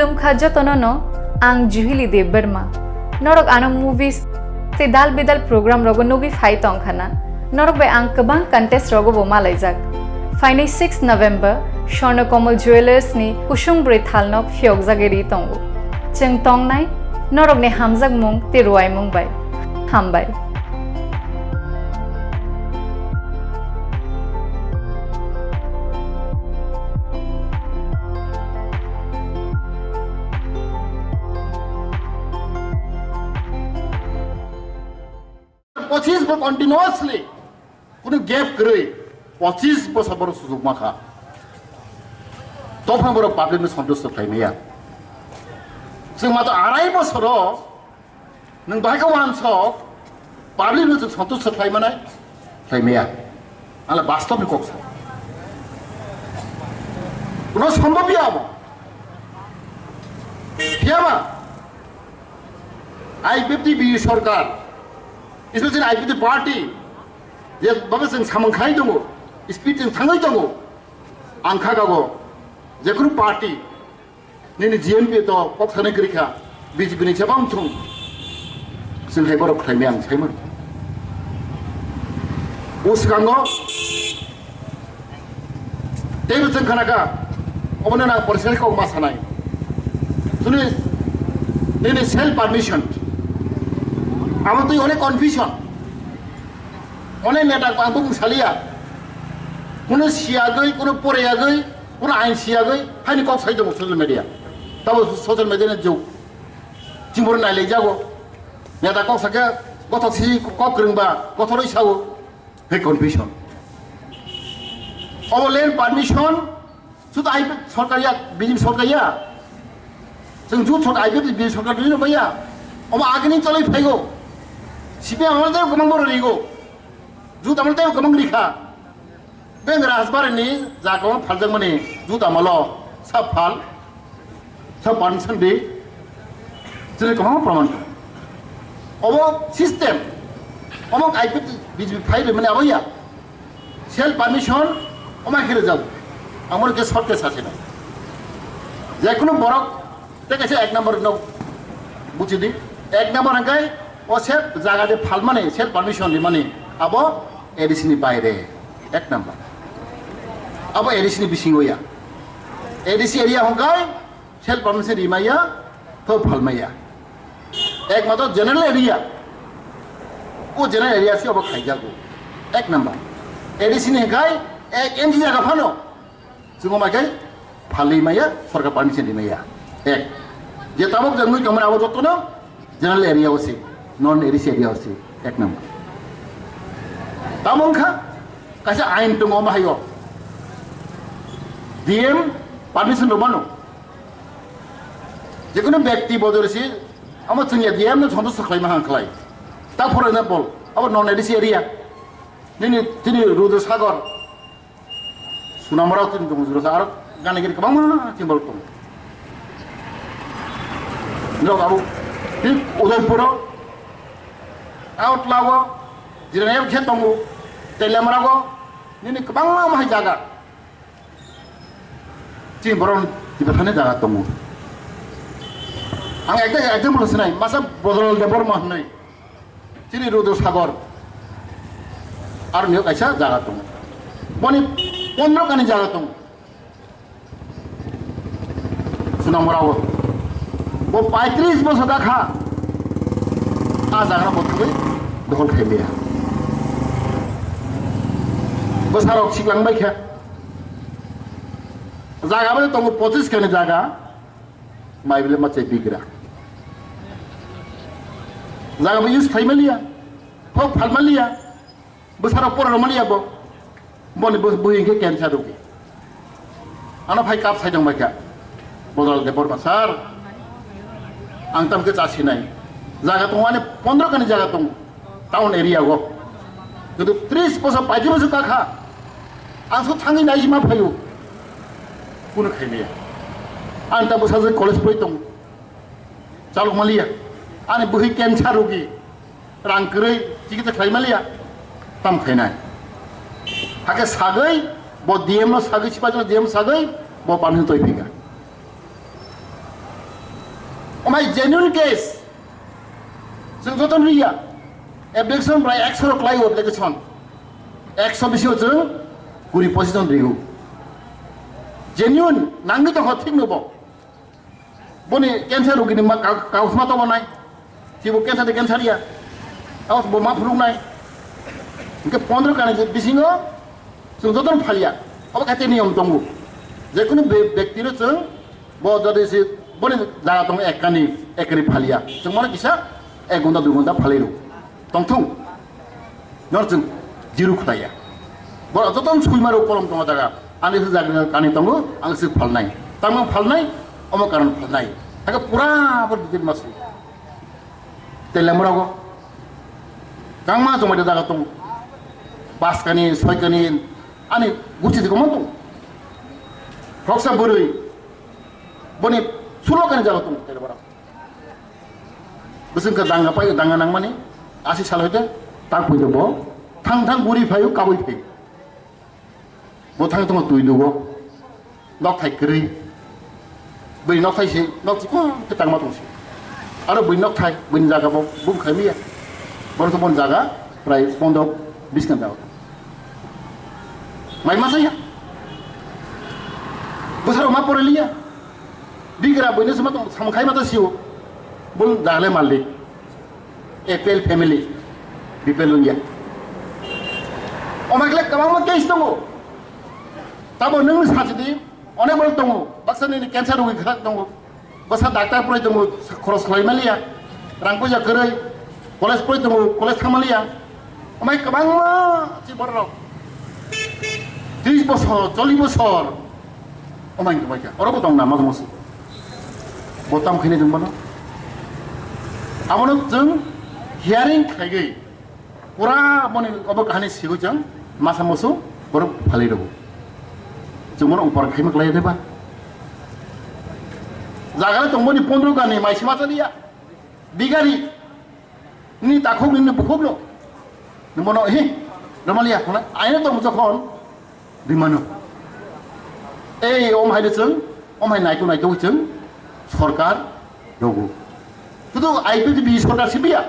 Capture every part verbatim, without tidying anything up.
Wngkha jotono no, ang Juhili Debbarma. Norok ano movies tei dal bidal program rogo nugwi phai tongkha na. Norok bai ang kwbang contest rogo bo malaijak. Phainai six November Swarna Kamal Jewellers ni kusung bwrwi thalnok phiyokjagwi ri tongo. Chwng tongnai norokni hamjakmung tei ruaimung bai. Hambai. Pochis bo continuously, kunu gap kwrwi, pochis bosor borok sujuk ma kha. Tophang borok public no santusto khlai maya. Chwng ma to arai bosoro nwng bahai khe wansok, public no chwng santusto khlai manai, khlai maya. Ala bastob ni kok sa. Kuno sombhob ya abo. Phiya ba, I P F T B J P sorkar, especially I P F T party, je babe chwng samung khai tongo, speed chwng thangwi tongo, ang kha gago, jekunu party, nini G M P to kok sanai kwrwi kha, B J P ni chebang thung, chwng hai borok khlai maya ang sai mano. O swkango, Teibo chwng khana kha, obono nang porisa kok ma sanai. Chwngni nini self permission. Abo twi onek confusion. Onek neta ang bukung saliya. Kuno siyagwi, kuno poriyagwi, kuno ain siyagwi, haini kok sai tongo social media. Tabo social media ni jug. Chimor nai lai jago. Neta kok sakhe, gothok si kok kwrwngba, gothorwi sao. He confusion. Obo land permission, sudu I P F T sorkar ya, B J P sorkar ya. Chwng jut sorkar, I P F T B J P sorkar dui no ya. Obo agini cholai phaigo. C P M amol tei kwbang boro rigo. Jut amol tei kwbang rikha. Beng Rajbari ni jaga phaljakmani jut amolo sa phal. Sa permission di. Chini kwbangma proman tongo. Obo system. Omo I P F T B J P file mani abo ya. Self permission omo khe rwjak. Amor ke short ke sase na. Jekunu borok te kaisa ek number no buchi di. Ek number hwnkhe o self jaga de phalmani, self permission rimani abo A D C ni baire. Ek number. Abo A D C ni bisingo ya. A D C area hwnkhe self permission rimaya, to phalmaya. Ekmatro general area. O general area se obo khaijago. Ek number. A D C ni hwnkhe ek inch jaga phano. Chwng omo khe phalwi maya, sorkar permission rimaya. Ek. Je tabuk je nugwi tongmani abo jotono general area o se, non A D C area o se. Ek number. Tamo wngkha kaisa ain tongo omo hayo. D M permission rwmano. Jekunu bekti bodol si, amo chwngya D M no sontosh khlaima hang khlai. Ta for example, abo non A D C area. Nini, tini Rudra Sagar, Sunamrao tini tongo jora sa, aro gana giri kwbangma chini borok tongo. Norok abo, tini Udaipuro, Agartala o, Jiranayo khe tongo, Teliamura o, nini kwbangma hai jaga. Chini borok tibathani jaga tongo. Ang ekta example sinai, masa Bojorlal Debbarma hinwi. Chini Rudra Sagar. Aroni kaisa jaga tongo. Boni pondro kani jaga tongo. Sunamura o. Bo paitris bosor da kha. A jaga bo thangwi dokhol khai liya. Bwsarok siklang bai kha. Jaga bai tongo pochis kani jaga, mai bile ma chai bigra. Jaga bai use khai maliya, phok phal maliya, bwsarok pora maliya bo. Boni bw-, bwi hwnkhe cancer rogi. Ano phai kap sai dong bai kha. Bojorlal Debbarma sir, ang tam khe cha sinai. Jaga tongo ani pondro kani jaga tongo. Town area o. Kintu tris bosor, paitris bosor ka kha. Ang so thangwi naisima phaio. Kunu khaimaya. Ang ta bwsajwk college pori tongo. Chalok maliya. Ani bwhi cancer rogi. Rang kwrwi chikitsa khlai maliya. Tam khainai. Hakhe sagwi bo D M no sagwi, sipaijwkno D M sagwi bo permission toi phika. Omai genuine case. Chwng joto riya. Application bai ekso rok khlai o application. Ekso bisingo chwng kuri pochis jon rigo. Genuine nangwi tongkha thik no bo. Boni cancer rogini ma ka-, kausma tongo nai. Chibo cancer de cancer ya. Aos bo ma phuluk nai. Hingke pondro kani bisingo chwng joto phalia. Abo khaite niyom tongo. Jekunu be-, bektino chwng bo jodi se boni jaga tongo ek kani, ek kani phalia. Chwng mano kisa ek ghonta dui ghonta phalai rw. Tongthung. Nor chwng jiru khwtaiya. Borok joto swima rok kolom tongo jaga. Ani se jaga kani tongo, ang se phalnai. Tamo phalnai, omo karon phalnai. Aga pura bo detail masu. Telemrogo. Kangma jomai jaga tongo. Pas kani, soi kani, ani guchi de komo tongo. Roksa bwrwi. Boni sulo kani jaga tongo, telemrogo. Bwswng khe danga pai, danga nangmani, asi sal hoite tak puido bo, thang thang guri phaio, kabui phaio. Bo thang tongo twi dugo, nok thai kwrwi. Bui nok thai se, nok chikon khe tangma tong se. Aro bui nok thai, bui jaga bo, bum khai miya. Bono to bon jaga, prai pondro bis khan jaga. Mai masa ya. Bwsarok ma pore liya. Bigra buino se ma tong, samung khai ma ta sio. Bul dale malik. A P L family. B P L wngya. Omakle kwbangma case tongo. Tabo nwng sajidi, onek borok tongo. Baksa nini cancer rogwi khwrak tongo. Bwsa doctor pore tongo, khoros khlai maliya. Rang puisa kwrwi. College pore tongo, college thang maliya. Omai kwbangma si borok. Tris bosor, chollish bosor. Omai kwbai kha. Oro bo tong na, mas mas. Bo tam khaini jung bono. Abono jung hearing khaigwi. Pura moni obo kahani sigwi jung masa musu borok phalai rw. Jung bono upar khaima khlai de ba. Jagale tong boni pondro gani mai sima chaliya. Bigari. Ni takhuk ni bukhuk no. Ni bono hi. Romaliya khona. Aina tong jokhon. Rimano. Ei, om hai de chwng, om hai naitu naitu chwng, sorkar rogo. Tutu I P F T sorkar sibiya.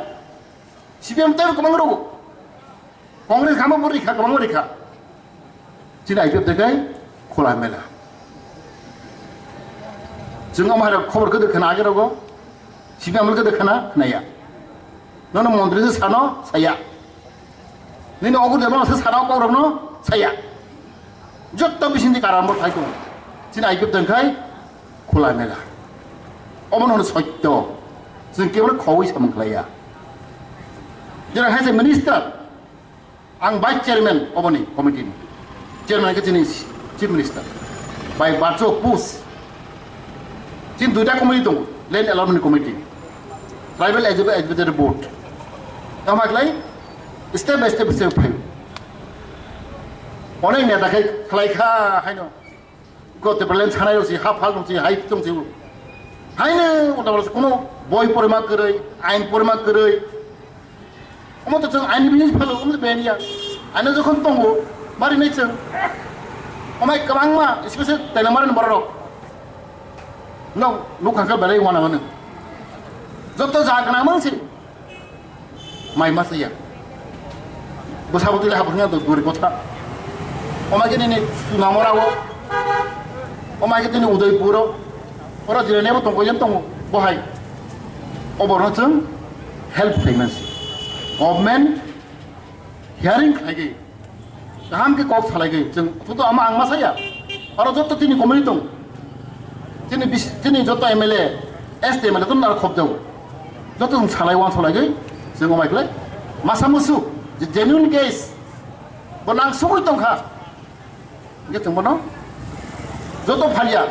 C P M tei kwbang rogo. Congress kamo bo rikha, kwbang rikha. Chini I P F T kai khola mela. Chwng om hai khobor kwdwk khana age rogo. C P M kwdwk khana, khnaya. Nono montri se sano, saya. Nini ogur debang se sana kok rokno saya. Jotto bising di karam bo thai tongo. Chini I P F T khai khula mela. Omo nono sotto. Chwng keboro khogwi samung khlaiya. Jera hai se minister, ang vice chairman oboni committee ni. Chairman ke chini chief minister. By virtue of post. Chini duita committee tongo, Land Allotment Committee, Tribal Advi-, Advisory Board. Tamo khlai step by step step phai. Onek neta khai khlai kha haino. Ko te plan sanai rok si ha phal rok si hai tong si. Haino unda bor kono boi porima kwrwi, ain porima kwrwi. Omo to chwng aini business phano, omo to beniya. Aino jokhon tongo, mari nai chwng. Omai kwbangma, special taina mari borok. Nok, nuk khangkha belai wana mano. Joto ja kana mang si. Mai masa ya. Bwsa bwtwi le habwkhe to duri kotha. Omai khe nini Sunamora o. Omai khe nini Udaipur o. Oro jira nebo tongko yen tongo. Bohai. Oborno chwng help khlaiman si. Government hearing khlaigwi kaham khe kok salaigwi chwng thuto ama ang ma saya. Aro joto tini committee tong. Tini bis-, tini joto M L A, S T M L A tong naro khobjago. Joto chwng salai wan salaigwi chwng omai khlai masa musu je genuine case bo nang sugui tongkha. Hingke chwng bono joto phalia,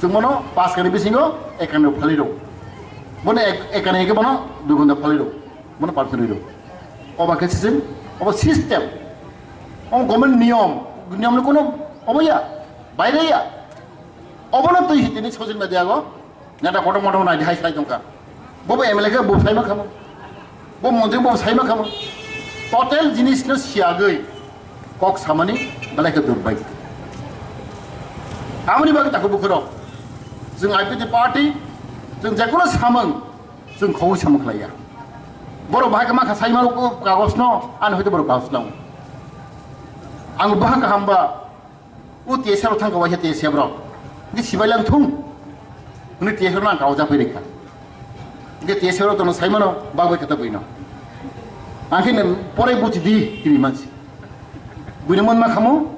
chwng bono pas kani bisingo ekani phalwi rw. Bono ek-, ekani hingke bono dui ghonta phalwi rw. Bono percent rw. Obo khe se obo system. Obo government niyom, niyom ni kono obo ya, baire ya. Obono twi tini social media go. Neta kotor motor nai hai sai tongkha. Bo bo M L A khe bo saima khamo. Bo montri bo saima khamo. Total jinis no siagwi kok samani belai khe durbai. Amoni bagwi tako bukhurok. Jwng I P F T party Chwng jekono samung, chwng khogwi samung khlaiya. Borok bahai khe ma kha saimano kagos no, ani hoite borok kagos no. Ang bahai kaham ba, o T S F rok thang kha waisa T S F rok. Ngi sibai lang thung. Hwnwi T S F rok nang kagos japhi rikha. Ngi T S F rok tono saimano bagwi khe ta buino. Ang khe nang porai buchi di, tini mansi. Buino mon ma khamo.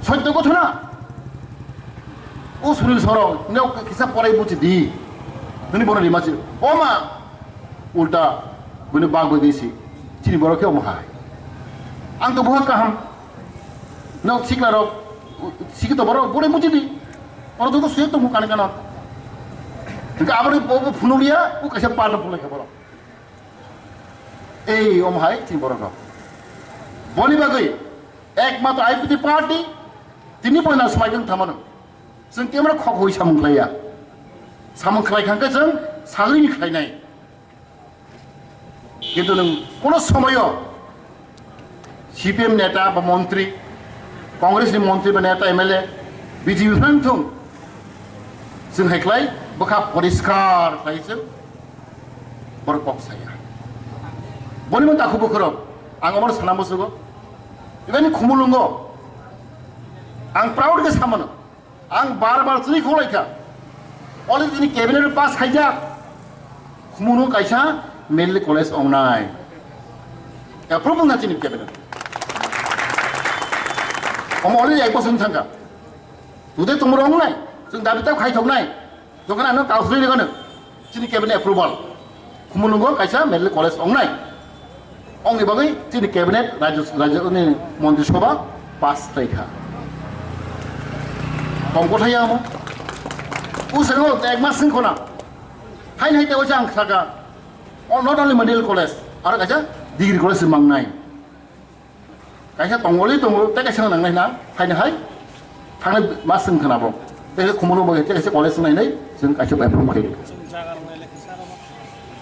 Sotto kotha na. O Sunil Sorong, neo kisa porai buchi di. Nini bono rima si. O ma. Ulta. Bini bag bai si. Chini borok khe omo hai. Ang to buha kaham. No sikla rok. Siki to borok bore buchi di. Oro to suyek to mukani kana. Engka abri bo phunuk liya, u kaisa pa to phunuk khe borok. Ei omo hai chini borok rok. Boni bagwi. Ekmatro I P F T party, tini poina swmaijwng thamano. Chwng kemra khok hui samung khlaiya. Samung khlai khangkhe chwng sagrini khlainai. Kintu nwng kono somoyo C P M neta ba montri, Congress ni montri ba neta M L A, B J P phan thung, chwng hai khlai bwkha poriskar khlai chwng borok kok saya. Boni mung takhu bukhurok, ang omor sana musugo. Even Khumulungo, ang proud khe samano. Ang bar bar chini khulai kha. Already chini cabinet pass khaijak. Khumulung kaisa Medley College ongnai. Approve wngna chini cabinet. Omo already ek bosor thangkha. Tudai tumor ongnai. Chwng dabi tak khai thoknai. Jokhon ano kausri ni gano, chini cabinet approval. Khumulungo kaisa Medley College ongnai. Ongni bagwi chini cabinet, rajya, rajya ni Montri Sabha pass khlai kha. Kongko thaya omo. Usero ek mas sing khona. Hain hai tebo jang saka. Oh, not only Medley College, aro kaisa degree college mangnai. Kaisa tongoli tongo, tei kaisa nangnai na, haino hai, thangnai mas chwng khna bo. Tei Khumulung bo, tei kaisa college nai nai, chwng kaisa bai phung khai.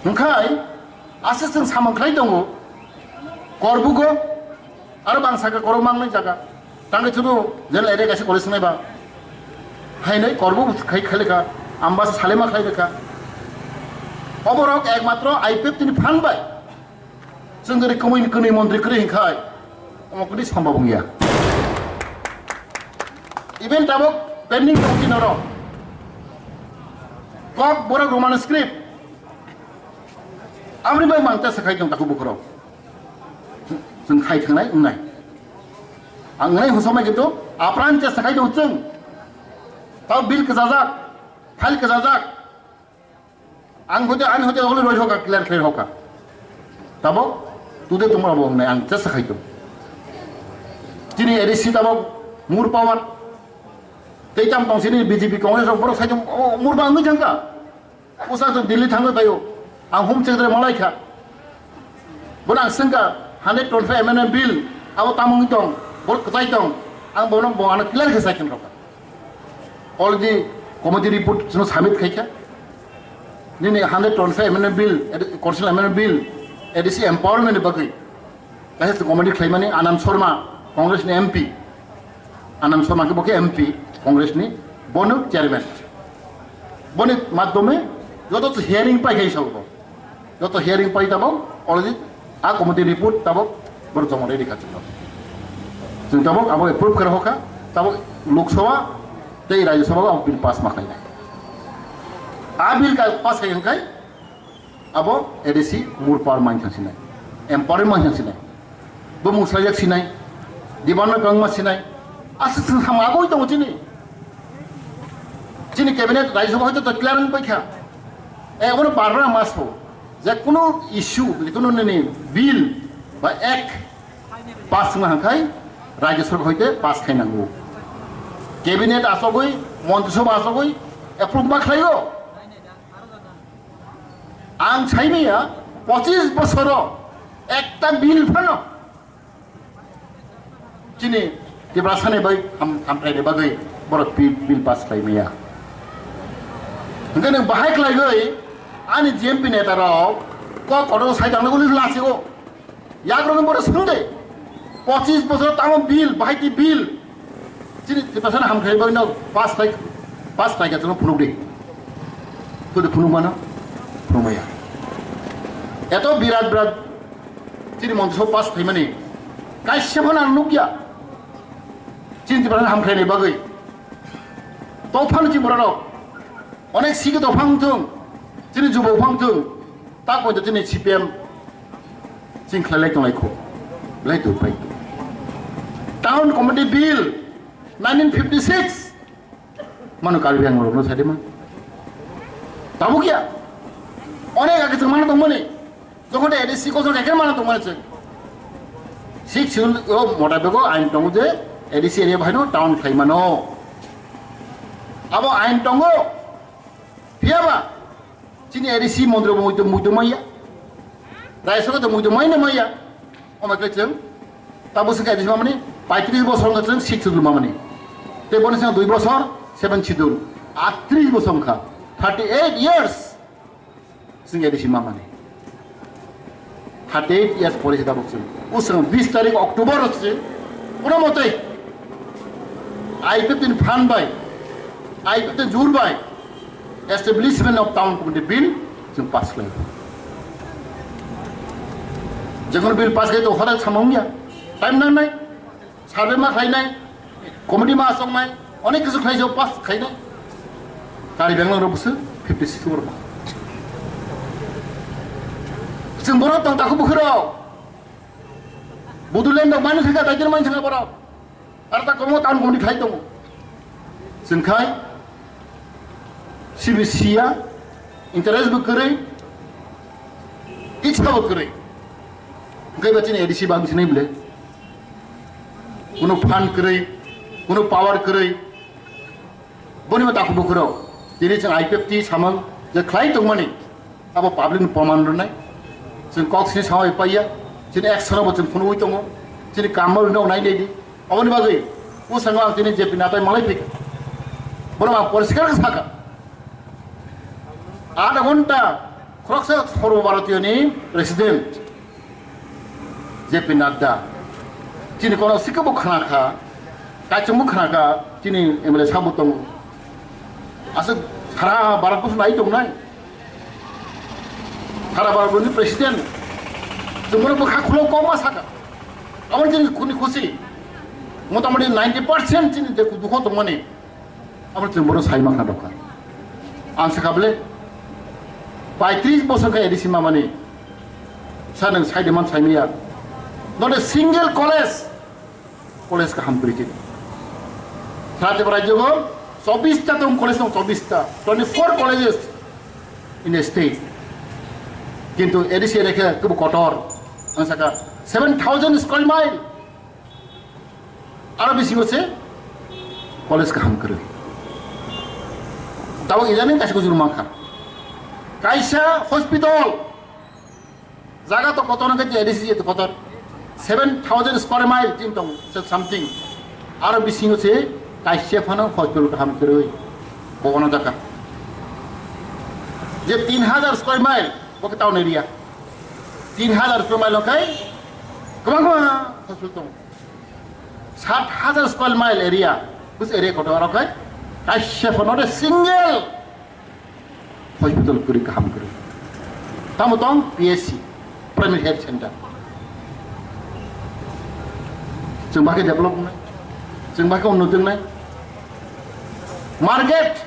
Hwnkhe, aswk chwng samung khlai tongo, Korbugo, aro bangsa khe korok mangnai jaga. Tangwi thunu, general area kaisa college nai ba. Haino Korbu khai khailika, Ambasa Salema khlailika. Oborok ekmatro I P F T ni phan bai. Chwng jodi kwmwi kwnwi montri kwrwi hinkhai, omo kwrwi sambab wngya. Even tabuk pending tong chini oro. Kok borok Roman script. Amri bai mang tesa khai tong taku bukhurok. Chwng khai thangnai wngnai. Ang wngnai hwsoknai kintu apran tesa khai tong chwng. Tau bill kwchajak, file kwchajak. Ang hoite, ani hoite ogole roi hoka, clear, clear hoka. Tabok, tude tumra bo wngnai, ang tesa khai tong. Chini A D C tabok, more power. Tei tam tong sini B J P Congress rok borok sai tong, o, more ba wngwi thangka. Usa to Delhi thangwi paio. Ang Home Secretary malai kha. Bono ang swngkha, hundred twenty-five amendment bill, abo tamo wngwi tong, bo kwchai tong, ang bono bo ano clear khe sai khe rwkha. Already committee report chwngno submit khaikha. Nini hundred twenty-five amendment bill, ad-, constitutional amendment bill, A D C empowerment ni bagwi. Kaisa committee khlaimani Anand Sharma, Congress ni M P. Anand Sharma khe bo khe M P, Congress ni, bono chairman. Boni madhyome joto hearing pai khe sabo. Joto hearing pai tabo, already a committee report tabo, bor joma ready kha chwng. Chwng tabo abo approve khe rokha, tabo Lok Sabha tei Rajya Sabha o bill pass ma khlainai. A bill ka pass khai khai, abo A D C more power man thang sinai, empower man thang sinai. Bumung swlaijak sinai, department kwbangma sinai, aswk chwng samung agoi tongo chini. Chini cabinet Rajya Sabha hoito to clear wng paikha. E, obono bar bar ang ma sao, je kuno issue, je kuno nini bill ba act pass wngna hwnkhai Rajya Sabha hoite pass khai nango. Cabinet achogwi, Montri Sabha achogwi approve ma khlaio. Ang saimaya pochis bosoro ekta bill phano chini Tiprasani bai ham-, hamkraini bagwi borok pi-, bill pass khlaimaya. Hwnkhe nwng bahai khlaiwi ani G M P neta rok kok kotor sai tangna uli lachio. Yagroni boro swngde, pochis bosor tamo bill, bahai ti bill. Chini Tiprasani hamkrai bagwi no pass khai, pass khai khe chwngno phunukdi. Phunu phunu mano, phunu maya. Eto birat birat chini montri sab pass khaimani kaisa phano ang nukya. Chini Tiprasa hamkhlaini bagwi. Tophano chini borok. Onek sigi tophang thung. Chini jubo phang thung. Ta koito chini C P M. Chini khlailai tonglai kho. Belai duk pai. Town Committee Bill nineteen fifty-six. Mano Karbi Anglong rokno sadi man. Tabuk ya. Onek age chwng mano tongmani. Jokhon A D C kosor khe mano tongmani chwng. Sixth Schedule o motabeko ain tongo je A D C area bahaino town khlai mano. Abo ain tongo. Phiyaba chini A D C montri bo muitu muitu maya. Raisok to muitu maina maya. Omo khe chwng tabo swkhe adis mamani paitris bosor wngkha chwng six schedule mamani. Tei boni sing dui bosor seven schedule. Atris bosor wngkha, thirty eight years chwng adis mamani. Thirty eight years pore se tabuk chwng. Uswng bis tarik October se kono motoi I P F T ni phan bai, I P F T ni jur bai, Establishment of Town Committee Bill chwng pass khlai. Jekon bill pass khlai to hoda samung ya, time nang nai, survey ma khlai nai, committee ma asok nai, onek kisu khlai jo pass khlai nai. Karbi Anglong rok busu fifty six borok. Chwng borok tong takhuk bukhuk rok. Bodoland rok mani thangkha, daikir mani thangkha borok. Aro ta komo town committee khai tongo. Chwng khai C B C ya interest bo kwrwi, ichha bo kwrwi. Hwnkhe ba chini A D C bang sinai bwle. Kuno fund kwrwi, kuno power kwrwi. Boni ma takhuk bukhuk rok. Tini chwng I P F T samung je khlai tongmani. Abo public ni proman rwnai. Chwng kok sini sawi paiya. Chini action bo chwng phunugwi tongo. Chini kamo rwno nai nai di. Aboni bagwi usango ang tini J P Nadda malai phika. Bono ang poriskar khe saka. Adha ghonta khoroksa Sarbo Bharatiyo ni president. J P Nadda. Chini kono sikabo khna kha, kaichwngbo khna kha, chini M L A sabo tongo. Aswk sara Bharat borsho nai tongnai. Sara Bharat borsho ni president. Chwng bono bwkha khulok kok ma saka. Abo chini khuni khusi. Motamoti ninety percent chini je dukho tongmani. Abo chwng bono sai ma kha dokha. Ang sakha bole, paitris bosor khe A D C mamani. Sa nwng sai de man sai maya. Not a single college, college kaham kwrwi khe. Sa Tripura rajyo go chobbish ta tong college tong, chobbish ta, twenty four colleges in a state. Kintu A D C area khe kubu kotor. Ang sakha seven thousand square mile. Aro bisingo se college kaham kwrwi. Tabuk idani kaisa kujur mankha. Kaisa hospital. Jaga to kotor hwnkhe je A D C je to kotor. Seven thousand square mile tin tong se something. Aro bisingo se kaisa phano hospital kaham kwrwi. Bogono jaga. Je tin hajar square mile bo khe town area. Tin hajar square mile hwnkhe kwbangma hospital tongo. Sat hajar square mile area, bus area kotor aro khai kaisa phano de single hospital kwrwi kaham kwrwi. Tamo tong P H C, Primary Health Center. Chwng bakhe develop wngnai, chwng bakhe unnoti wngnai. Market,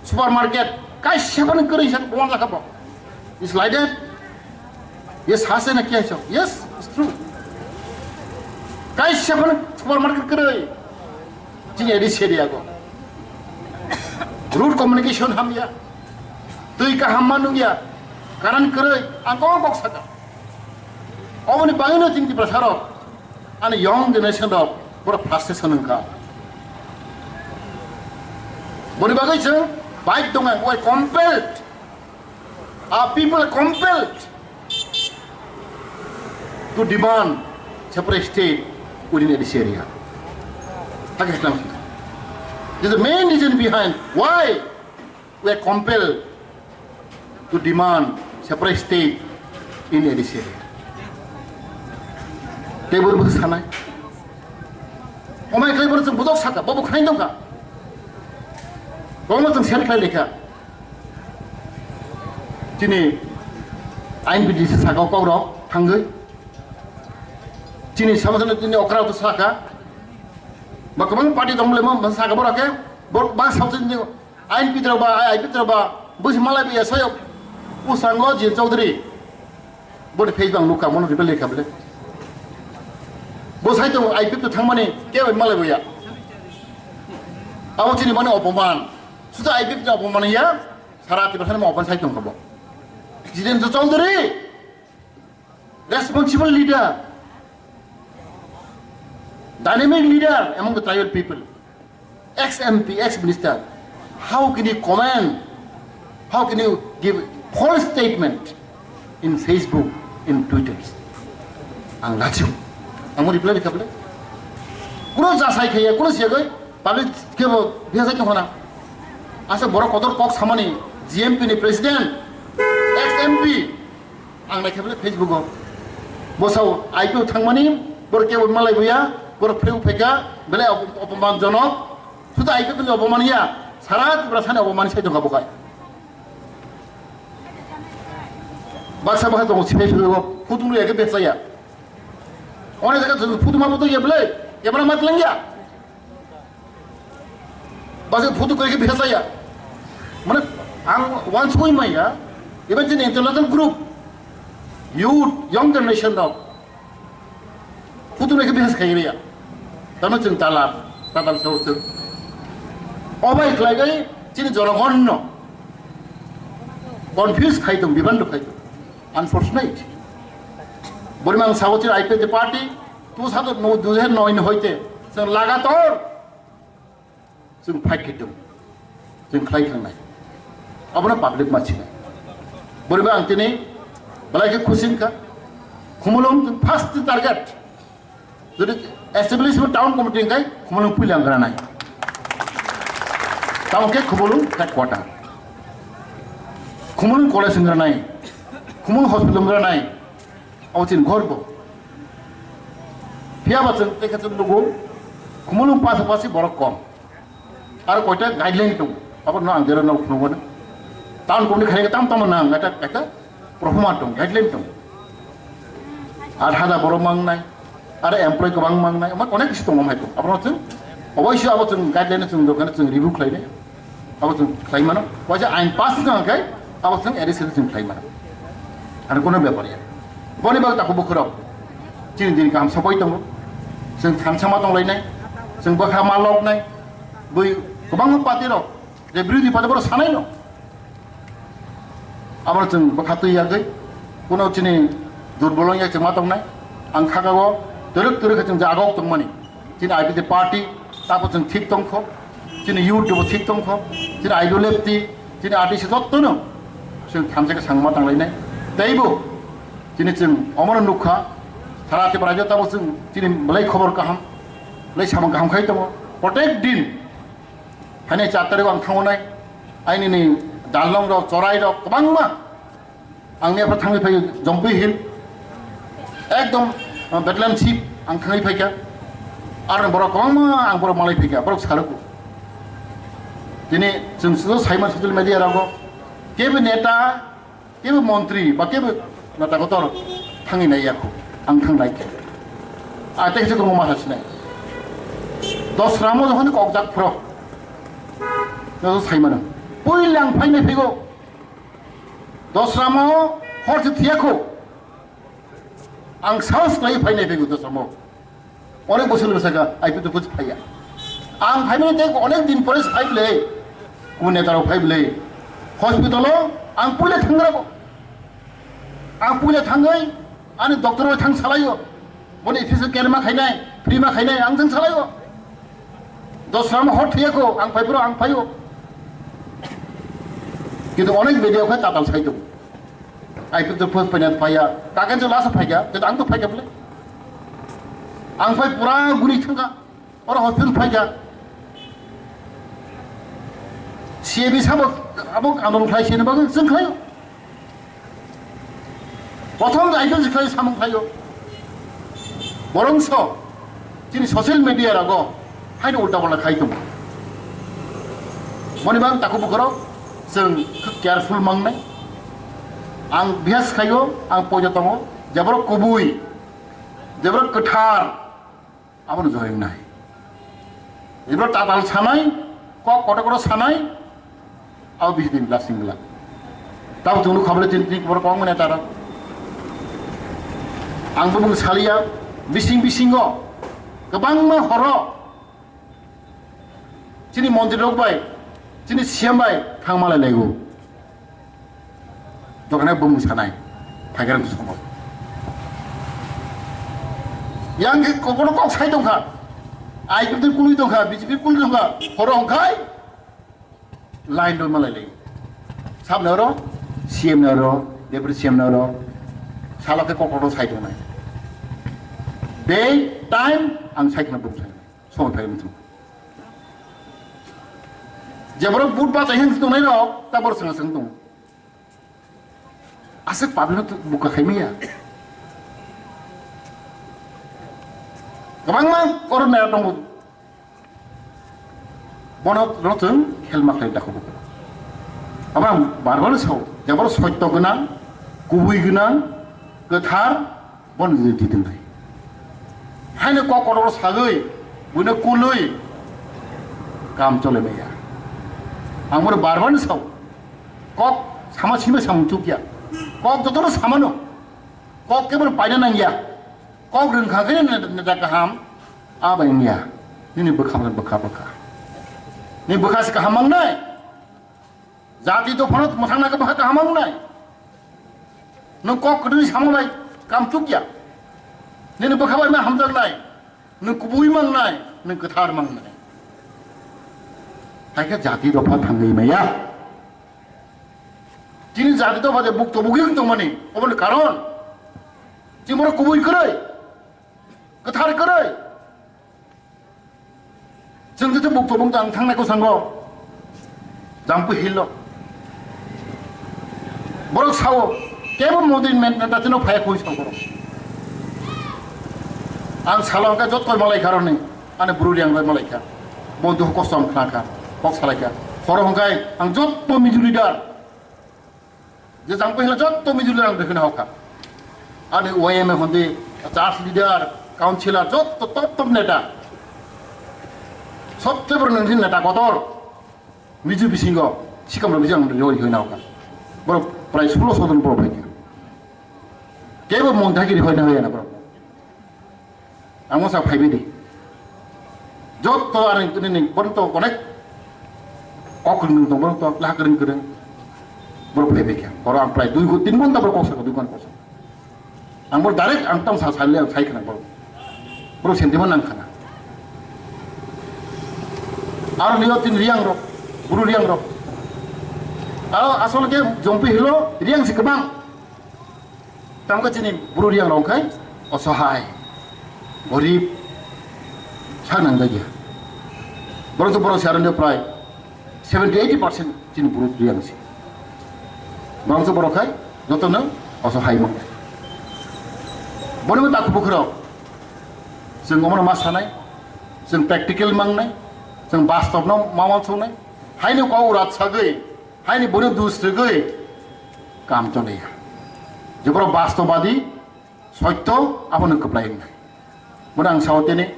supermarket kaisa phano kwrwi sa bon lakha bo. Is like that? Yes, hase na kya chok? Yes, it's true. Kaisa phano supermarket kwrwi. Chini edi seri ago. Road communication hamya. Twi kaham manungya. Current kwrwi. Ang kok kok saka. Oboni bangino chini Tiprasa rok. Ani young generation rok boro frustration wngkha. Boni bagwi chwng bike tongnai, we compelled, a people compelled to demand separate state within A D C area. Hakhe swnam swnam. This is the main reason behind why we are compelled to demand separate state in A D C area. Tei boro bwsa sanai. Omai khlai boro chwng bujok saka, bobo khnai dongkha. Bomo chwng sel khlai lekha. Chini I N P T C saka o kokrok thangwi. Chini samsana chini okra to saka. Ba kwbang party tong le mo saka borok khe. Bor ba samsana chini I N P T rok ba I P T rok ba busi malai biya soyok. Usango Jil Chaudhary. Boni Facebook ang nukha, mono reply kha bole. Bo sai tongo I P F to thangmani kebo malai boya. Abo chini mani opoman. Suda I P F to opoman ya, sara Tiprasani mo opoman sai tongkha bo. Jitendra Chaudhary, responsible leader, dynamic leader among the tribal people. Ex M P, ex minister, how can you comment? How can you give false statement in Facebook, in Twitter? Ang lachiu. Ang reply rikha bole. Kuno jasai khaiya, kuno siya goi, public kebo biasa khe hona. Asa borok kotor kok samani G M P ni president, ex M P, Ang naikha bele Facebook o. Bosao I P F thangmani, borok kebo malai buya, borok phirwi phaikha, bele op-, opoman jonok. Suda I P F ni opoman ya, sara Tiprasani opoman sai tongkha bokhai. Baksa baksa tongo sipai phirwi o, phutung rwi ya khe bechaya. Onek jaga phutung ma phutung ya bele, camera ma tlangya. Basi photo kori ke biasa ya. Mane ang wansugwi maya, even chini intellectual group, youth, young generation rok photo nai ke biasa khai ya. Tamo chwng talar, tatal sao chwng. Obai khlai gai chini jonogon no confuse khai tong, bibando khai tong. Unfortunate. Bori mang sao chini I P F party, tu sa to no, dui hajar noi ni hoite chwng lagator Chwng fight khe tongo. Chwng khlai thangnai. Abono public ma sinai. Boriba ang tini belai khe khusi wngkha. Khumulwng chwng first target. Jodi establishment town committee wngkhe Khumulwng puila wngkha nai. Tamo khe Khumulwng headquarter. Khumulwng college wngkha nai. Khumulwng hospital wngkha nai. Abo chini gorbo. Phiya ba chwng tei khe chwng nugo, Khumulwng pasapasi borok kom. Aro koita guideline tongo. Abo no ang jero no phunukgo no. Town committee khaina tam tam nang, eta, eta proforma tongo, guideline tongo. Ar hajar borok mangnai, ar employee kwbang mangnai, omo onek kisi tongo hai tongo. Abo no chwng, oboisyo abo chwng guideline chwng dokano chwng review khlainai. Abo chwng khlai mano. Waisa ain pass wngkha khe abo chwng A D C chwng khlai mano. Ar kono bepar ya. Boni bagwi takhuk bukhurok chini din kaham sokoi tongo. Chwng thansa ma tonglainai. Chwng bwkha ma loknai. Bui kwbangma party rok je birodhi party borok sanai no. Abo chwng bwkha twi yagwi. Kono chini durbol wngya chwng ma tongnai. Ang khakao twrwk twrwk khe chwng jagao tongmani. Chini I P F T party, tabo chwng thik tongkho, chini youth bo thik tongkho, chini I P F T, chini R T C jottono chwng thansa khe sangma tanglainai. Teibo chini chwng omono nukha, sara Tripura rajyo tabo chwng chini belai khobor kaham, belai samung kaham khai tongo. Protek din, haino char tarikh ang thangonai, aini ni dalnong rok, chorai rok, kwbangma Ang ni aphra thangwi phai Jampui Hill. Ekdom, uh, Bedlam Chief ang thangwi phaikha. Ar borok kwbangma ang borok malai phaikha, borok sarugo. Tini chwng swijak saiman social media rogo. Kebo neta, kebo montri, ba kebo neta kotor thangwi nai yakho. Ang thang nai khe. A tei se kwbangma sa sinai. Dosramo jokhon kokjak phro. Joto saimano. Puila ang phainai phaigo. Dosramo hor se thiyakho. Ang sahos khlai phainai phaigo Dosramo. Onek bosor ni bwskango I P F T phaiya. Ang phaimani tei onek din pore phai bwle. Kung neta rok phai bwle. Hospital o ang puila thangrago. Ang puila thangwi ani doctor bai thang salaio. Boni office o care ma khainai, free ma khainai, ang thang salaio. Dosramo hor thiyakho, ang phai phuru ang phaio. Kintu onek media khe tatal sai tongo. I P F T first phaina phaiya, kaken je last phaikha, kintu ang to phaikha bole. Ang phai pura guri thangkha, oro hospital phaikha. C A B sabo abo andolon khlai sini bagwi chwng khlaio. Prothom jai khe khlai samung khlaio. Borongso chini social media rogo haino ulta pulta khai tongo. Boni bang takhuk bukhurok chwng careful mangnai. Ang bihas khaio, ang poito tongo, jeborok kubui, jeborok kwthar, abono join nai. Jeborok tatal sanai, kok kotor kotor sanai, abo bisi din lasting glak. Tabo chwng nukha bole tin tin borok kwbangma neta rok. Ang bumung salia, bising bisingo kwbangma horo chini montri rok bai, chini C M bai thangma lai laigo. Dokanai bumung sanai, phaigrang somo. Yang ke kokono kok sai tongkha, I P F ni kului tongkha, B J P kului tongkha, horo hongkhai line rw malai lai. Sab noro, C M noro, Deputy C M noro, salo ke kokono sai tongnai. Day, time, ang sai khna bumung sanai. Somo phai mutu. Jeborok but ba tai hin tongnai rok, ta bor sanga sanga tong. Aswk public no buka khai maya. Kwbangma oro nai tongo. Bono rotong helma khlai dakho. Abang barbar sao, jabor sotto gwnang, kubui gwnang, kwthar, bono jodi twi tong lai. Haino kok kotor sagwi, buino kulwi, kam chole maya. Ang bono barbar sao. Kok sama sima samung chukya. Kok jotono samano. Kok kebo paina nangya. Kok rwngkha khe neta kaham. Aba wngya. Nini bwkha bwkha bwkha. Nini bwkha se kaham mangnai. Jati dophano mwthangna khe bwkha kaham mangnai. Nwng kok kwdwi sama bai kam chukya. Nini bwkha bai ma hamjaknai. Nwng kubui mangnai, nwng kwthar mangnai. Hai khe jati dopha thangwi maya. Chini jati dopha je bukto bugwi wng tongmani, oboni karon chini borok kubui kwrwi, kwthar kwrwi. Chwng je bukto bung tang thangnai kwsang go. Jampui Hill o. Borok sao, kebo Modi men-, neta chino phai khui sao borok. Ang salo hwnkhe jot koi malai kha roni, ani bru riang roi malai kha. Bo duh kosto ang khna kha, kok salai kha. Horo hwnkhe ang jotto Mizo leader, je Jampui Hill o jotto Mizo leader ang rikhi na hokha. Ani Y M A hondi, church leader, councillor, jotto top top neta. Sobse boro nini neta kotor. Mizo bisingo, sikamrok bisingo ang rihoi rihoi na hokha. Borok prai sulo sodon borok phaikha. Kebo monthai khe rihoi na hoya na borok. Ang masa phaibai di. Jotto ani nini borok to onek kok kwrwng tong borok to laha kwrwng kwrwng. Borok phaibai kha. Borok ang prai dui ghonta, tin ghonta borok kok sakha, dui ghonta kok sakha. Ang boro direct ang tamo sa sali ang sai khna boro. Boro sentiment nang khna. Aro niyo tin riang rok, buru riang rok. Aro asol ke Jampui Hill o riang si kwbang. Tamo chini buru riang rok khai osohai, gorib, sak nang dagi. Boro to boro si aro niyo prai seventy eighty percent chini buru riang si. Bangso borok hai jotono osohai mano. Boni bo takhuk bukhurok chwng omono ma sanai, chwng practical mangnai, chwng bastob no ma wansuknai. Haini kok urat sagwi, haini boni dus rwgwi kam choliya. Je borok bastobadi, sotto abono kwplai wngnai. Bono ang sao tini,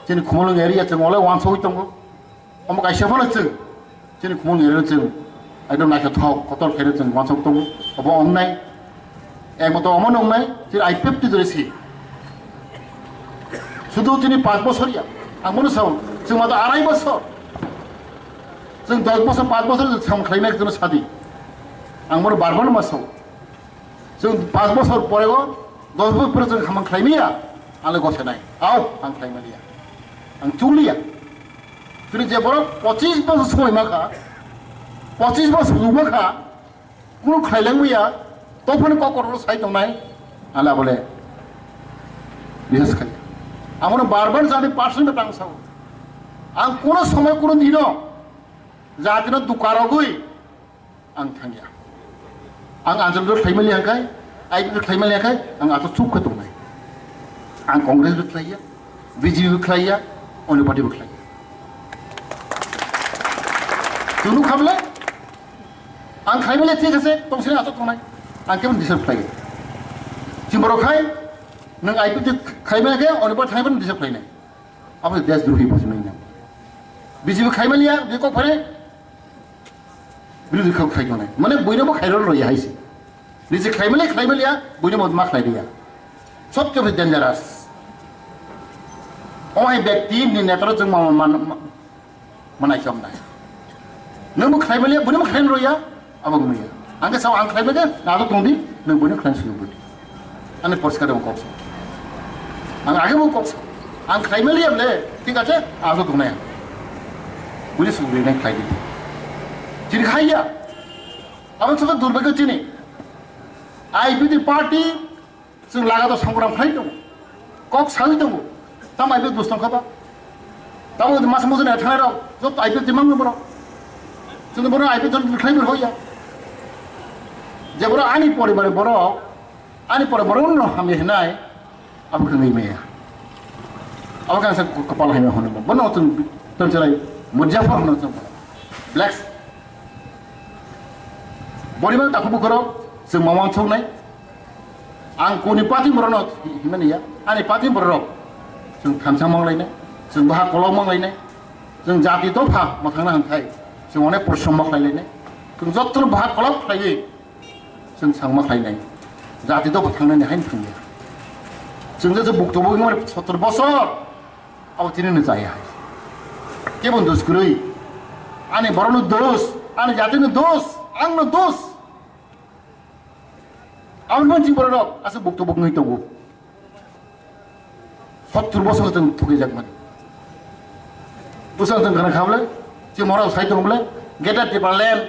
chini Khumulwng area chwng olai uansugwi tongo. Omo kaisa phano chwng, chini Khumulwng area chwng, ekdom naithothok kotor khaino chwng uansuk tongo. Obo wngnai, ekmato omono wngnai, chini I P F T dore si. Sudu chini panch bosor ya, ang bono sao, chwng mato arai bosor. Chwng dos bosor, panch bosor chwng samung khlaimai chwngno sadi. Ang bono bar bar ma sao. Chwng panch bosor pore o, dos bosor pore chwng hamang khlai maya, ang le gosenai. Au, ang khlai maliya. Ang chukliya. Chini je borok pochis bosor somoi ma kha, pochis bosor luma kha, kunu khlai lang maya, tophani kok kotor sai tongnai, ang le abole bihas khai. Amono bar bar jani personal tang sao. Ang kuno somoi kuno dino jatino dukarogwi ang thangya. Ang Anjali rok khlaimani hwnkhe, I P F khlaimani hwnkhe, ang ato chup khe tongnai. Ang Congress bo khlaiya, B J P bo khlaiya, onno party bo khlaiya. Chwng nukha bole, ang khlaimani thik ase, tongsini ato tongnai. Ang khe disturb khlai. Chini borok khai, nwng I P F T khlai manya khe, oni pore thangwi phano disturb khlainai. Abo se desh drohi bo se nang. B J P khlai manya, bini kok phainai, birodhi kok khlai tongnai. Mane buino bo khairok rw ya hai se. Nije khlai manya, khlai manya, buino bo ma khlai ya. Sob khe dangerous. O hai bekti ni netaro chwng ma, ma, ma, Manai chom nai. Nwng bo khlai manya, boni bo khlai rw ya, abo wng ya. Ang khe sao ang khlai manya, na to tong di, nwng boni khlai sui budi. Ani porska dong kok sa. Ang age bo kok sa. Ang khlai manya ble, thik ache, ang to tong nai. Budi sui nai khlai di. Chini khai ya. Abo sobo durbagyo chini. I P F T party Chwng laga to songram khlai tongo, kok sawi tongo, tamo I P F T bwswng kha ba? Tamo masa mujani thanai rok, joto I P F T mang borok. Chwng borok I P F T khlai bai hoya. Je borok ani poribar borok, ani poribar no hamya hinai, abo khe ngai maya. Abo khe ang sa kapal hai hono. Bono chwng tong chalai mujafar hono chwng. Blacks. Boriman takhuk bukhorok chwng ma uansuknai. Ang kuni party borokno himani ya. Ani party borok chwng thansa manglainai. Chwng baha kolok manglainai. Chwng jati dopha mwthangna hwnkhai chwng onek porishrom ma khlailainai. Chwng jotono baha kolok khlaiwi chwng changma khlainai. Jati dopha thangnani haino thangya. Chwng je bukto bugwi mani sottor bosor. Abo tini no chaya. Kebo dos kwrwi. Ani borokno dos, ani jatino dos, angno dos. Aboni mansi borok aswk bukto buknwi tongo. Sottur bosor chwng thukijak mani. Bwswk chwng khana kha bole, chini mora sai tongo bole, Greater Tipraland.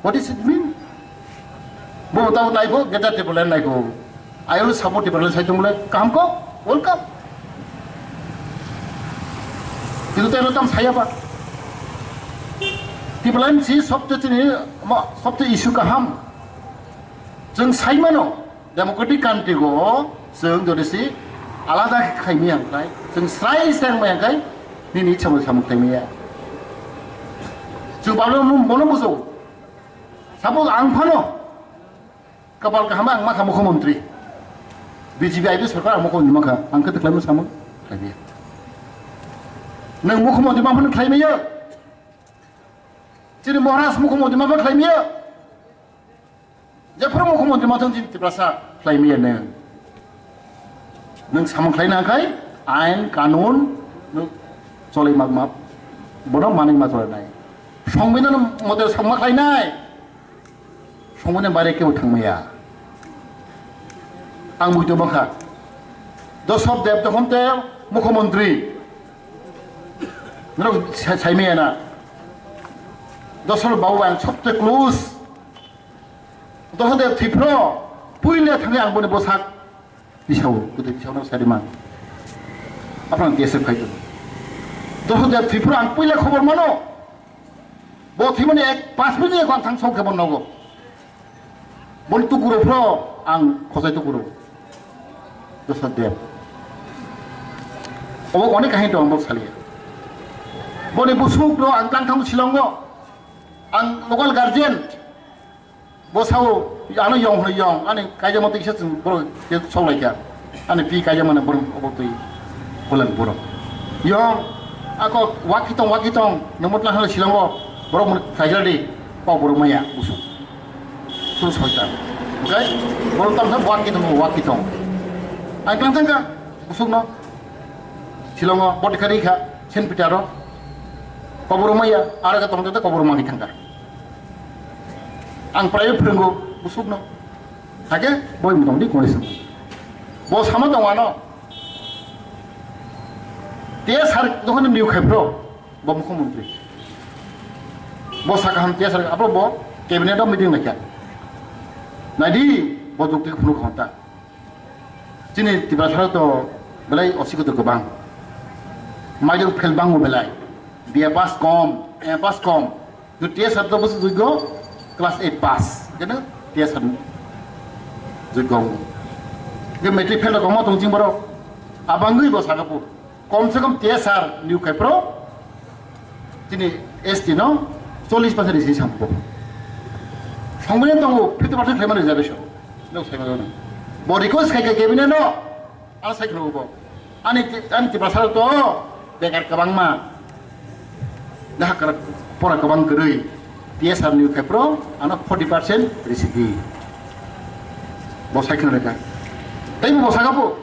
What is it mean? Bo tamo naikho, Greater Tipraland naikho. I will support Tipraland sai tongle, kaham ko, welcome. Kintu teno tam saya ba. Tipraland si sobte chini, ma, sobte issue kaham. Chwng sai mano. Democratic country go chwng jodi si alada khe khai maya hwnkhai, chwng srai srai wng maya hwnkhai, nini ichha bai samung khai maya. Chwng bablo mo-, mono bujo. Suppose ang phano kapal kaham ang makha mukhyamantri, B J P I P sorkar ang mukhyamantri makha, ang khe tikhlai mano samung khai maya. Nwng mukhyamantri ma phano khlai maya. Chini Maharaj mukhyamantri ma phano khlai maya. Jephuru mukhyamantri ma thang chini Tiprasa khlai maya nwng. Nwng samung khlai na khai ain kanun nwng cholai mak map. Bono manwi ma cholai nai. Songbidan mote samung khlai nai. Songbidan bare kebo thang maya. Ang buito bangkha. Dosop Deb dokhon te mukhyamantri. Norok sa-, sai maya na. Dosop babu ang sobte close. Dohode Tripura puila thangwi ang boni bwsak pisao, kudu pisao no sari man. Apang T S F khai kudu. Dohode Tripura ang puila khobor mano. Bo thimani ek pas minute ang thang song khe bon nogo. Boni tukuro phro ang khosai tukuro. Dohode. Obo onek kahin to ang bok saliya. Boni busuk no ang tang thang silongo. Ang local guardian. Bo sao, ano yong hwnwi yong, ani kaijak mantwi kisa chwng borok khe sok lai kha. Ani pi kaijak mani borok obo twi bulan borok. Yong, ako waki tong, waki tong, nang motla hwnwi silango, borok mani khaijak di, kok borok maya, busuk. Suru soitan. Oke? Borok tamo sa waki tong, waki tong. Ani klang thangkha, busuk no. Silango, boti khari kha, Saint Peter ro. Kok borok maya, aro khe tong tong kok borok mangi thangkha. Ang prai phwrwngo busukno. Hake boi motong di kongri song. Bo sama tong ano. T S R jokhon new khai bro, bo mukhyamantri. Bo saka ham T S R abo bo cabinet o meeting laikha. Naidi bo jukti phunu khonta. Chini Tiprasa to belai osiko to gobang. Major fail bango belai. B A pass kom, M A pass kom. Yo T S R to bus jugo class eight pass. Kena T S R jugo. Ke matric fail kom tong ching boro. Abangui bo sakapu. Kom se kom T S R new khai pro. Chini S T no chollish percent risi sampo. Songmani tongo fifty percent khlaimani reservation. Nok sai mano. Bo request khai khe cabinet no, ano sai khwlaibo. Ani, ani Tiprasa to bekar kwbangma. Dahakar pora kwbang kwrwi. T S R ni khai pro, ano forty percent risidi. Bo sai khwlai kha. Tei bo saka bo.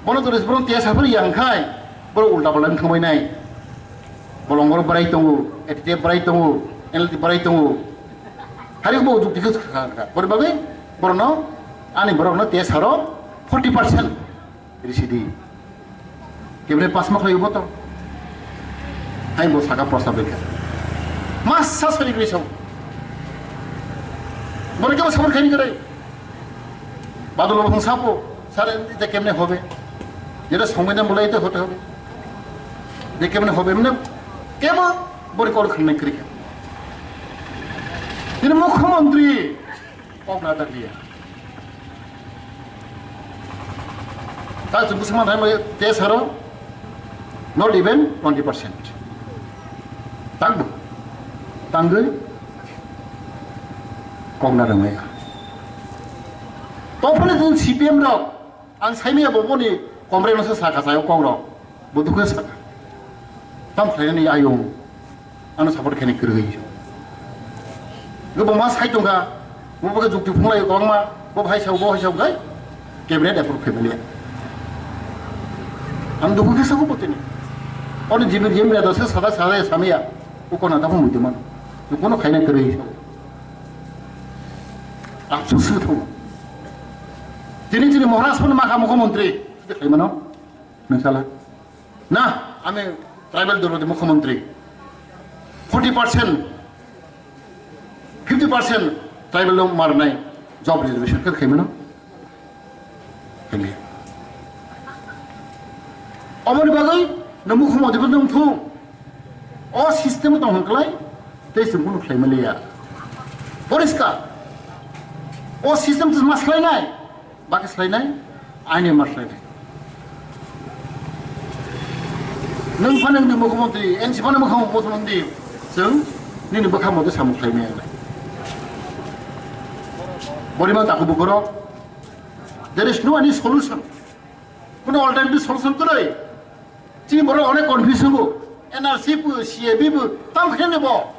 Bono to ris bono T S R phari yang khai. Bo ulta palta thangbai nai. Bolong boro bwrai tongo, A T T F bwrai tongo, N L T bwrai tongo. Hari bo jukti khe kha kha. Bori bagwi borokno, ani borokno T S R o forty percent risidi. Kebne pass ma khlai bo to. Hai bo saka prosa bekha. Masa sori gwi sao. Bori kebo sabor khaini kare. Badolo bhang sapo, sare ite kemne hobe? Jeta songmani bolai ite hote hobe. Je kemne hobe, mane kebo bori kor khanne krika. Tini mukhyamantri kok na dakliya. Ta chumbu sama thai mai te saro, not even twenty percent. Tangbu, tangwi kok na rwmaya. Topone tun C P M rok, ang saimaya bo boni komre no se saka sayo kok rok. Bo dukhe saka. Tam khlainani ayung. Ano support khaini kwrwi. Bo ma sai tongkha. Bo bo jukti phunglai kwbangma. Bo hai sao, bo hai sao khai. Cabinet approve khaimani. Ang dukhu khe sabo botini. Oni jibir jim ya dase sada sada samaya. Ukona ta phung muitu man. Ukono khaina kwrwi sao. Afsus se thung. Tini tini Maharaj phone makha mukhyamantri. Khaimano. Nang sala. Na, ami tribal dolo de mukhyamantri. Forty percent, fifty percent tribal lo marnai job reservation khe khaimano. Khaimaya. Omoni bagwi no mukhyamantri bo nung thung. O system tong hwn klai, tei chwng kunu khlai maliya. Poriskar. O system tong ma slai nai, baki slai nai, aini ma slai nai. Nung phano nungdi mukhyamantri, N C phano mukhyamantri, chwng nini bwkha mode samung khlai maya nai. Borima taku bukhoro, there is no any solution. Kuno alternative solution kwrwi. Chini borok onek confuse wngo. N R C bo, C A B bo, tamo khe bo.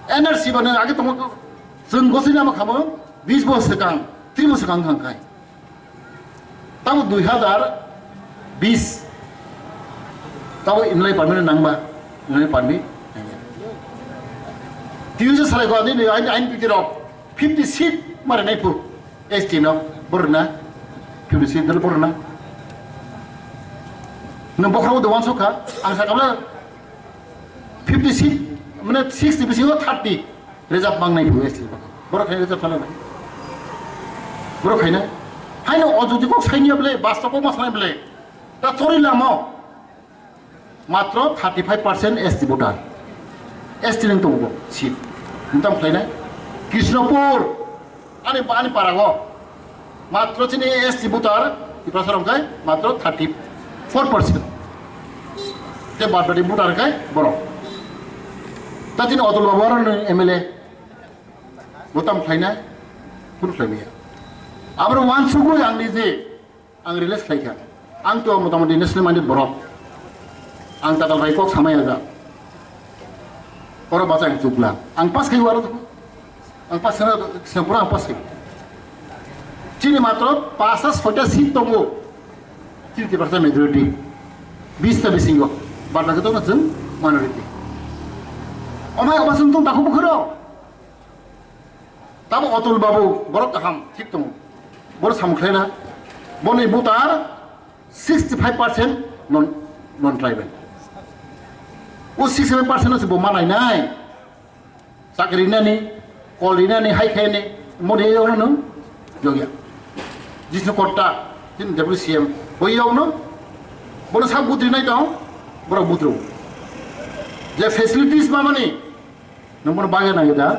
N R C bo nang age tongo, chwng gosini ama khamo, bis bo swkang, tri bo swkang thang khai. Tamo dui hazar bis. Tamo inlai permit nangba, inlai permit. Tiyo je salai ko adini ain, ain pikir rok. Fifty seat mare nai phu. S T no borna. Fifty seat dal borna. Nang bokhra do wan sokha. Ang sakabla fifty seat, mane sixty bisingo thirty. Reserve mang nai phu S T. Borok khai reserve sala nai. Borok khai na. Haino o jodi kok saini ble, basta kok ma sanai ble. Ta chori lamo. Matro thirty five percent S T voter. S T ning tongo seat. Mutam khlainai. Krishnapur, ani, ani parago. Matro chini S T voter, Tiprasa rok kai, matro thirty four percent. Te bad badi voter kai borok. Ta chini Atul Babu aro M L A. Mutam khlainai, phun khlaimaya. Abro wansugwi ang nije. Ang realize khlai kha. Ang to motamoti national minded borok. Ang tatal bai kok samaya ja. Oro bacha ang chukla. Ang pass khai waro. Ang pass khna, khna pura ang pass khai. Chini matro pasta soita seat tongo. Chini Tiprasa majority. Bis ta bisingo. Bad baki tongo chwng minority. Omai oba chwng tong takhuk bukharo. Tamo Atul Babu, borok kaham, thik tongo. Borok samung khlaina, boni voter sixty five percent non, non tribal. O sixty five percent no se bo manai nai. Chakri nani, kol rinani, hai khaini, modi yogno no, yogya. Jisnu Kotta, jin W C M, bo yogno, bono sa butri nai tong, borok butro. Je facilities mamani, Nang bono bagwi nang da.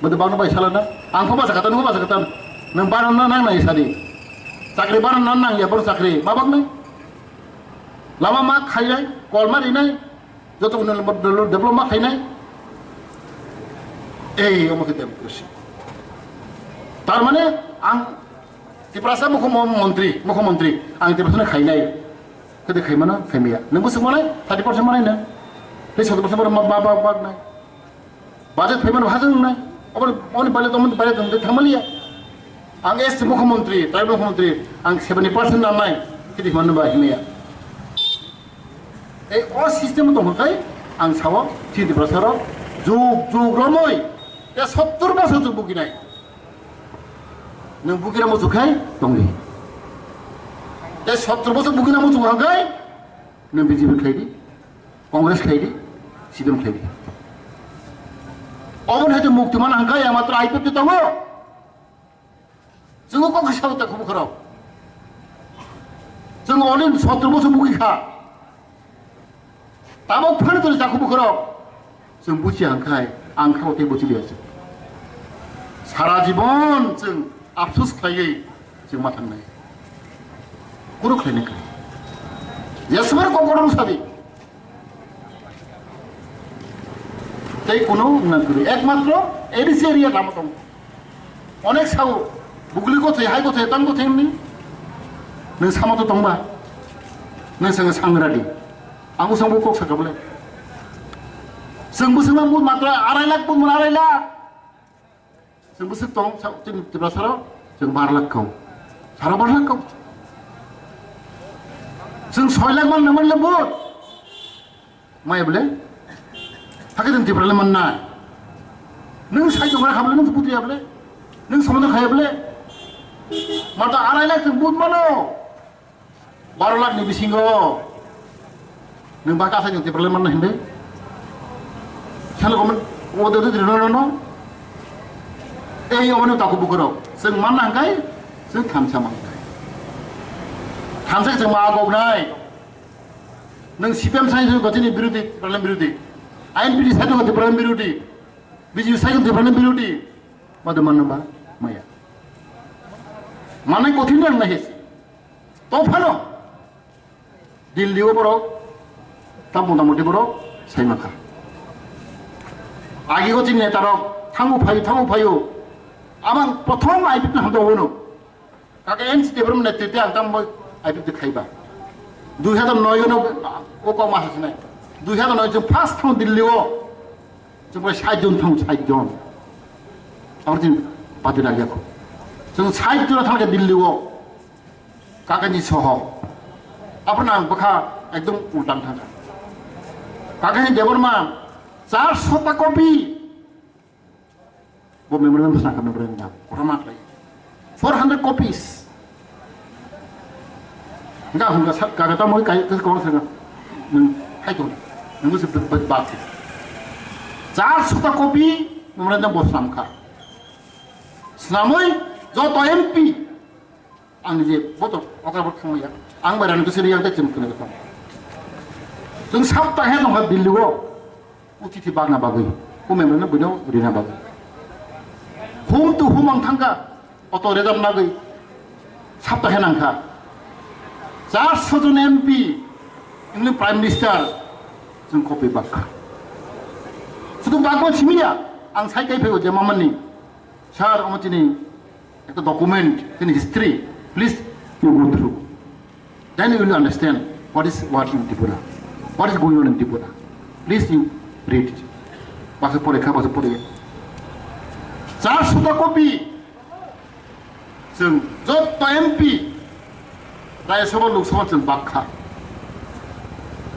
Bodo bagno bai salana. Ang pho basa katan, pho basa katan. Nang bagno nang nang nai sadi. Chakri bagno nang nang ya bono chakri. Ma bagno. Lama ma khainai, kol ma rinai. Joto uno develop ma khainai. Ei, omo khe democracy. Tar mane ang Tiprasa mukho mo-, montri, mukho montri, ang Tiprasa no khainai. Kede khaimano, khaimaya. Nang bwswk manai, thirty percent manai na. Tei sotto percent ma, ma, ma, ma, nai. Budget phaimano hajang nai. Obo, oni budget, omo budget, omo thangmaliya. Ang S T mukho montri, tribal mukho montri, ang seventy percent nanai. Kede mano ba himaya. Ei o system tong khai ang sao chini Tiprasa rok jug jug romoi ya sottor bosor jug buginai. Nang bugira mo jukhai tongli. Ya sottor bosor bugina mo jug hagai nang B J P khlai di, Congress khlai di, C P M khlai di. Obon hai mukti man hagai ya matro I P F T tongo. Chwng kok kisa ta khubu khorok. Chwng onin sotro bosor bugi kha. Tabok phano toni ta khubu khorok. Chwng buchi ang khai, ang kha tei buchi liya chwng. Sara jibon chwng apsus khlaiwi chwng ma thangnai. Kunu khlainai kha. Yasmar kok korom sabi. Tei kuno wngna kwrwi. Ekmatro A D C area lama tongo. Onek sao, bugli kothai, hai kothai, tang kothai wngni. Nwng sama to tongba. Nwng sanga sangra di. Ang usang bo kok saka bole. Chwng bwswk nang matra arai lakh, bo arai lakh. Chwng bwswk tong, sa-, chini Tiprasaro, chwng bar lakh kau. Saro bar lakh kau. Chwng soi lakh man, man le vote. Maya bole? Hakhe chwng Tipra le man nai. Nwng sai tong kha bole, nwng buti ya bole? Nwng somono khaya bole? Mata arai lakh chwng vote mano. Baro lakh ni bisingo nwng ba kasa jong Tiprasa manna hinde. Salo komen o de de no no no. Ei obo no taku bukuro. Seng manna hangkai, seng thamsa mangkai. Thamsa seng ma gok nai. Nwng C P M sai jong gotini birodi, Tiprasa birodi. I N P T sai jong Tiprasa birodi. B J P sai jong Tiprasa birodi. Madu manna ba maya. Manai kothin nang nahis. To phano. Delhi o borok, ta motamoti borok sai mankha. Agi o chini neta rok thango phaio, thango phaio. Abang prothom I P F T ni hamjak o hwno. Kaka N C development netrite ang tamo I P F T khaiba. Dui hazar noi o no o kok ma hasinai. Dui hazar noi chwng first thango Delhi o. Chwng bai sait jon thango, sait jon. Aboni chini party rajya kho. Chwng sait jon thangkha Delhi o. Kakani soho. Abono ang bwkha ekdom ultang thangkha. Kakani Debbarma char sota copy. Bo memorandum sana kha memorandum. Kotorma khlai. Four hundred copies. Enggak, enggak, kagak tamo kai, kai, kau sana. Nung, hai tuh. Nunggu sebut bak. Char sota copy memorandum bo snam kha. Snamoi joto M P. Ang je boto okra bot thangmaya. Ang bai rani kusiri yang tei chwng kwnwi kha. Chwng sapta he nokha Delhi o. Utithi bagna bagwi. Kumem rano bino rina bagwi. Hum tu hum ang thangka. Oto redam nagwi. Sapta he nangkha. Char sojon M P. Ini Prime Minister. Chwng kopi bakha. Sudu bagma simiya. Ang sai kai phego je mamani. Sir, omo chini ekta document, chini history, please you go through. Then you will understand what is what in Tripura, what is going on in Tripura. Please you read it. Baksa pore kha, baksa pore. Char sota copy. Chwng joto M P, Rajya Sabha, Lok Sabha chwng bakha.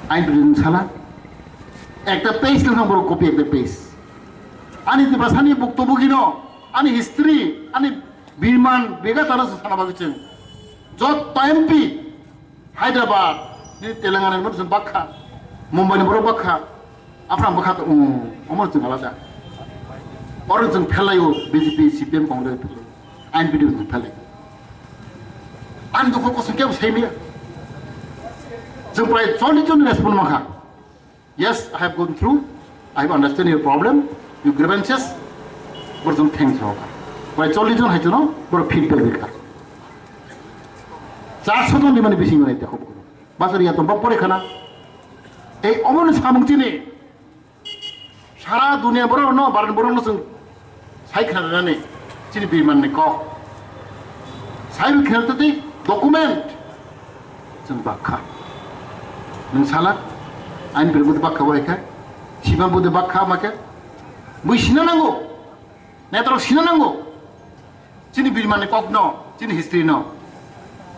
Ain bwrwi sala. Ekta page lang borok copy ekta page. Ani Tiprasani bukto bugino, ani history, ani birman, bega tara sana bagwi chwng. Joto M P, Hyderabad, ni Telangana ni borok bakha, Mumbai ni borok bakha, Afram bakha to, um, omo chwng alada. Oro chwng phelaio, B J P, C P M, Congress, I N P T chwng phelaio. Ani dukho kosong kebo saimaya. Chwng prai choli choli respond makha. Yes, I have gone through. I have understand your problem, your grievances. Borok thanks rok. Bai cholli jon hai jono borok feedback rikha. Char sho jon ni mani bising nai te hobo. Basar ya to bak pore khana. Ei omon samung chini. Sara dunia borok no, baran borok no chwng Hai khna rwnani chini birmanni kok. Sai rw khna tei document chwng bakha. Nwng sala ain pir budi bakha bai kha. Sima budi bakha ma khe. Bui sina nango. Netrok sina nango. Chini birmanni kokno, chini history no.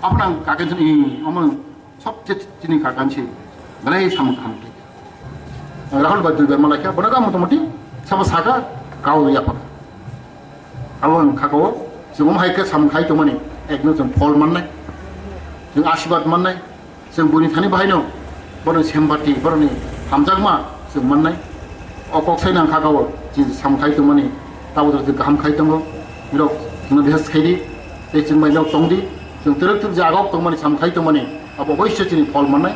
Apnang kakan chini, omo sobse chini kakan si. Belai samung khamti. Rahul bai duibar malai kha, bono ga motamoti, sabo saka, kau ya pa. Abo ang khakao, chwng omo hai khe samung khai tongmani, ekno chwng phol mannai, chwng asibad mannai, chwng buini thani bahaino, boroni sempati, boroni hamjakma chwng mannai. O kok sai nang khakao, chwng samung khai tongmani, tabo chwng kaham khai tongo, mirok chwngno bihas khaidi, tei chwng bai nok tongdi, chwng twrwk twrwk jagao tongmani, samung khai tongmani, abo oboisya chini phol mannai.